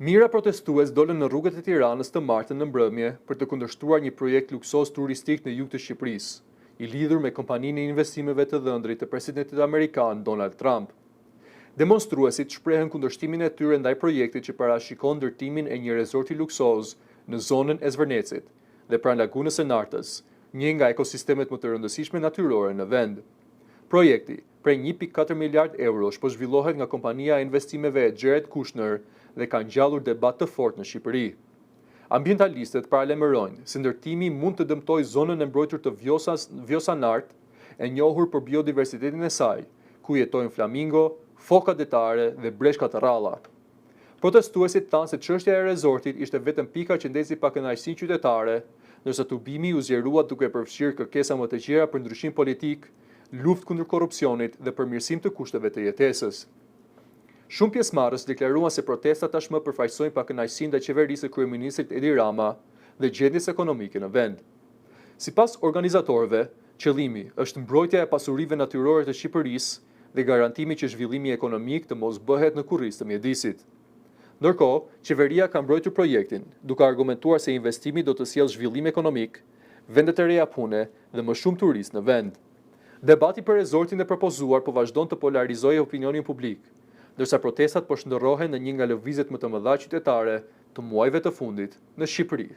Mijëra protestues dolën në rrugët e Tiranës të martën në mbrëmje për të kundërshtuar një projekt luksoz turistik në jug të Shqipërisë, i lidhur me kompaninë e investimeve të dhëndrit të presidentit amerikan Donald Trump. Demonstruesit shprehën kundërshtimin e tyre ndaj projektit që parashikon ndërtimin e një rezorti luksoz në zonën e Zvërnecit dhe pranë Lagunës së Nartës, një nga ekosistemet më të rëndësishme natyrore në vend. Projekti, prej 1,4 miliard eurosh po zhvillohet nga kompania e investimeve e Jared Kushner dhe ka ngjallur debat të fortë në Shqipëri. Ambientalistët paralajmërojnë se ndërtimi mund të dëmtojë zonën e mbrojtur të Vjosa Nartë, e njohur për biodiversitetin e saj, ku jetojnë flamingo, foka detare dhe breshka të rralla. Protestuesit thanë se çështja e rezortit ishte vetëm pika që ndezi pakënaqësinë qytetare, ndërsa tubimi u zgjerua duke përfshirë kërkesa më të gjera për ndryshim politik, luftë kundër korrupsionit dhe përmirësim të kushteve të jetesës. Shumë pjesëmarrës deklaruan se protestat tashmë përfaqësojnë pakënaqësinë ndaj qeverisë së kryeministrit Edi Rama dhe gjendjes ekonomike në vend. Sipas organizatorëve, qëllimi është mbrojtja e pasurive natyrore të Shqipërisë dhe garantimi që zhvillimi ekonomik të mos bëhet në kurriz të mjedisit. Ndërkohë, qeveria ka mbrojtur projektin, duke argumentuar se investimi do të sjellë zhvillim ekonomik, vende të reja pune dhe më shumë turistë në vend. Debati për rezortin e propozuar po vazhdon të polarizojë opinionin publik, ndërsa protestat po shndërrohen në një nga lëvizjet më të mëdha qytetare të muajve të fundit në Shqipëri.